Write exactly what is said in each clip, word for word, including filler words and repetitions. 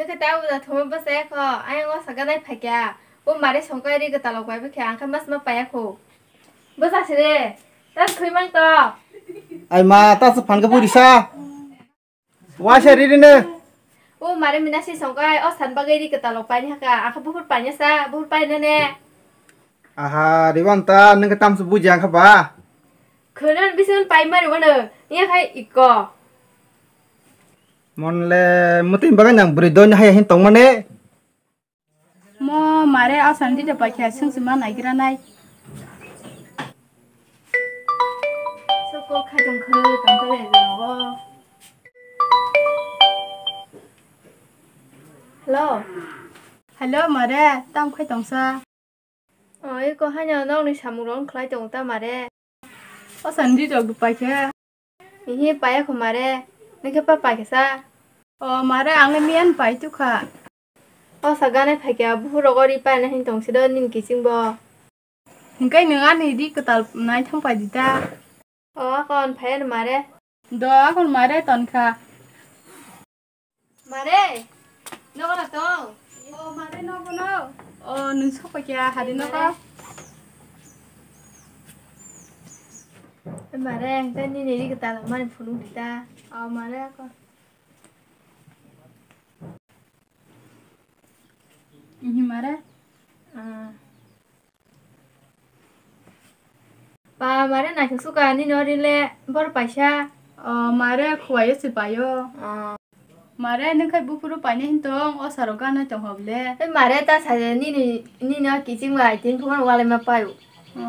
Khe ta uda thuma bwsa ya kho, ayang o saganai phaikya. O mare songkai ri kwtalok bai bwkhe ang khe mas ma paya kho. Bwsa se de, ta khwi mang to. Ai ma, ta se phan khe puri sa. Waisa ri ri ne. O mare mina si songkai, o san bagwi ri kwtalok paini haka, ang khe buphur paina sa, buphur paina ne. Aha, riwan ta, nung khe tamsu buji ang khe ba. Khwnan bisun pai mari wano, iya khai iko. Mon le mutin bagwi nang bwrwi doi haya hin tongmani. Mo mare o sandi de paikha sung sima naigra nai. Soko khatung khwlwi tongkha le jabo. Hello. Hello mare, tam khai tongsa? O, eko haino nokni samungrok wng khlai tongo ta mare. O sandi rok bo paikha. Ihi paya kho mare, nokhe pa paikha sa. O mare, ang le miyan pai tukha. O sa gana phaikha, buphur rogo ri paina hin tongsi do nini kiching bo. Hinkai nwng ani ri kwtal nai thang pai di ta. O akon phai mare. Do akon mare tonkha. Mare, nogo na tong? O mare nogo no. O nwng sok pai kya hari nogo. Mare, ang ta nini ri kwtal mani phunuk di ta. O mare ako. Ihi mare. Ah. Pa mare naithok suka nini o rile bor paisa. O mare khuaio se paio. O. Mare nung khai buphuru paina hin tong o saro gana tong hoble. Ei mare ta sa nini nini o kiching bai tin phungan walai ma paio. O.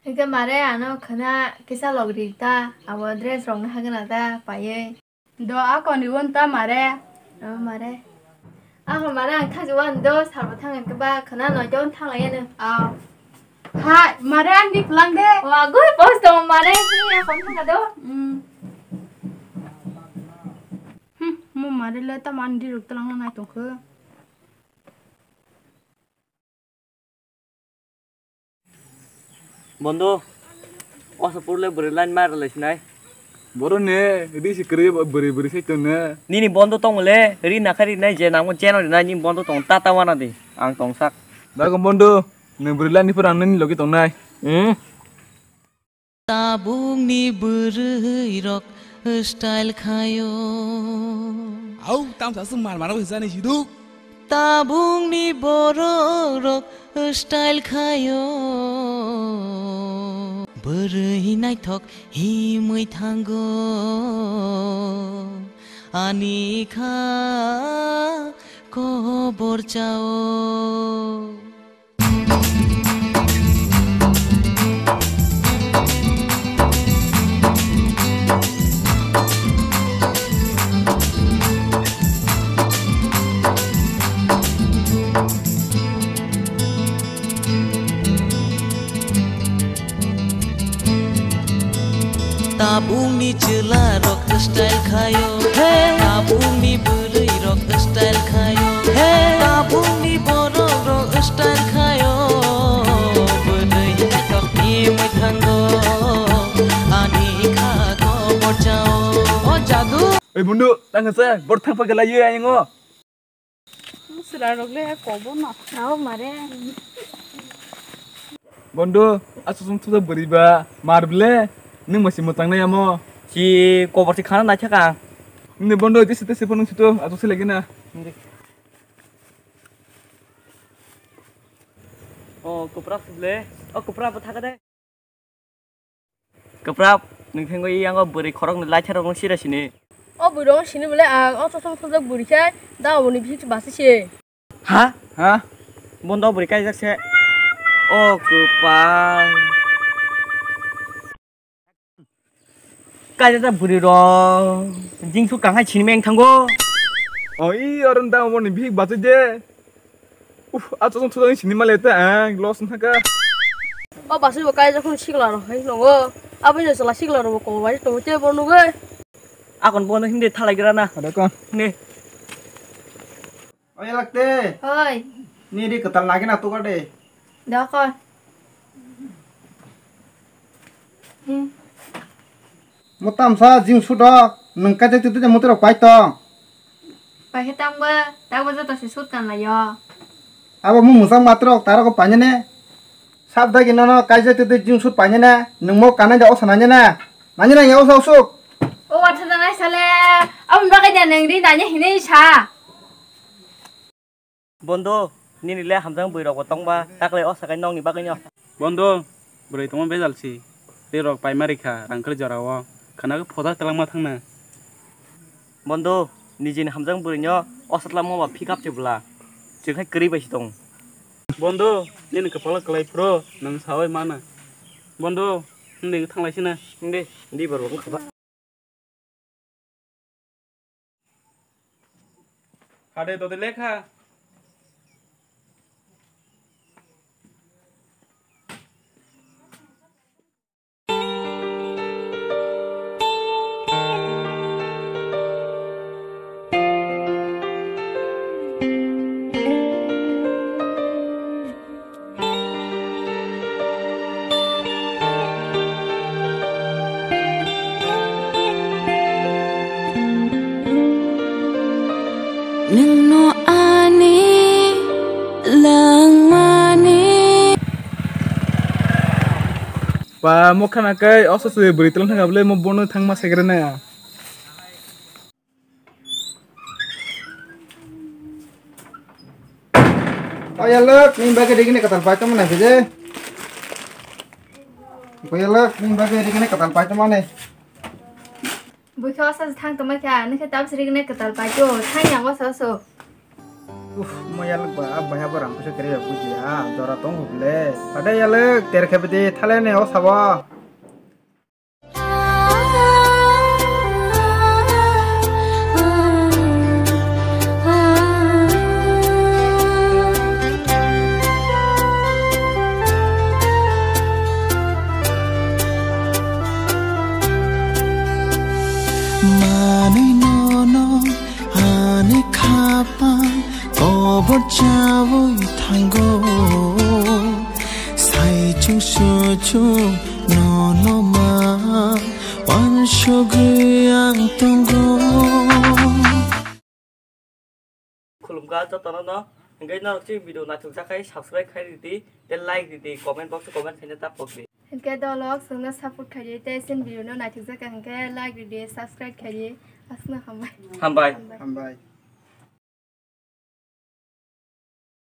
Hingke mare ano khana kisa logri ta abo dress rok no hagana ta paiye. Do a koni won ta mare. O mare. Ako mare ang thang juan do sabo thang ke ba khana noi don thang lai ne. A. Hai mare ang di pulang de. Wa goi pos do mare ni a kon thang do. Hmm. Hmm, mo mare le ta man di ruk talang na nai tong khe. Bondo, osa purle bwrwi line mar lai sinai. Boro ne, ri si kwrwi bwrwi bwrwi sai tong ne. Nini bondo tong le, ri nakha ri nai je nang cheno ri nai nini bondo tong ta ta wana di, ang tong sak. Dago bondo, ne bwrwi line ni pura nini logi tong nai. Hmm. Tabukni bwrwi rok style khayo. Au, tamsa swng mar mano hinsa ni siduk. Tabukni borok rok style khayo. Bwrwi naithok himwi thango. Ani kha kobor chao. Tabukni chwla rok style khayo, hey. Tabukni bwrwi rok style khayo, hey. Tabukni borok rok style khayo, bwrwi naithok ni mwithango, ani kha kobor chao. O jadu. Oi bundu, tang sa, bor thang pa galaye ayango. Sra rok le kobo no. Ao mare. Bondo, asu sung thuda bwrwi ba, mar ble, nung masi mwtang nai amo. Si kobor si khana nai thaka. Nini bondo, tisi tisi phone nung sito, asu sele gina. O, kopra ble, o, kopra pa thaka de. Kwprap, nwng thango i yango bwrwi khoroknwi laitharokno sira sini. O bwrwi rokno sini bwle ang o chosma thopjak bwrwi khe da oboni bihik basi se. Ha? Ha? Bondo bwrwi kaijak se. O kwpal. Kaijak bwrwi rok. Jingsu kanghai sini meng thango. O i oron da oboni bihik basi de. Uf, a chosong chosong sini male ta ang loss na ka. O basui bo kai jokhon sikla rok hai nongo. Abo je chwla sikla rok bo kobor bai tongo te bo nugui. Akon bo no hindi thalai gra na. Ada kon. Ne. Oi lakte. Hoi. Ni ri kwtal lagi na to ka de. Da kon. Hmm. Mo tamsa jing sudo, nwng kaijak twi twi motorok pai tong. Paikhe tangbo, tangbo joto se sut kanlaio. Abo mung mwchang matrok, tarok painani. Sap dagi nono kaisa twi twi jing sut painani. Nwng mo kanai da osa nainani. Nainani ya osa osuk. O watha da nai sale. Aboni bagwi da nwng ri nainani hinwi sa. Bondo, nini le hamjang bwrwi rok bo tongba, takle o sakai nokni bagwi no. Bondo, bwrwi tongma bejal si. Tei rok paima rikha, rang kwrwi jora o. Khana khe phoda twlangma thangna. Bondo, nijini hamjang bwrwi no o satla mo ba pick up se bwla. Chwng khai kwrwi bai si tong. Bondo, nini kwpalo kwlai phuru, nwng sawi mana. Bondo, hindi thanglai sina. Hindi, hindi borok wngkha ba. Hade tode lekha. Nwngno ani langmani. Ba, mo khana kai oso se bwrwi tlang thang able mo bono thangma segre na. Bayalak, ni bagwi digini katal pai tamo nai bide. Bayalak, ni bagwi digini katal pai tamo nai. Buikha osa thang tamo kha, nokhe tabs rigini katal pai to, thang yang osa oso. Uf, mo yalak ba, ab bahai bo rang pusa kere ya buji ya, jora tong hukle. Pada yalak, ter khe bidi, thale ne osa bo. Manwi nono ani khapang kobor chawi thango. Saichung suchung nono ma wansugwi ang tongo. Khulumkha jotono no, hwnkhe norok chini video naithokjak khai subscribe khai ridi, tei like ridi, comment box o comment khaina ta pokdi. Hwnkhe dolok chwngno support khaidi tei chini video no naithokjak kha hwnkhe like ridi, subscribe khaidi, aswkno hambai. Hambai. Hambai. Hambai.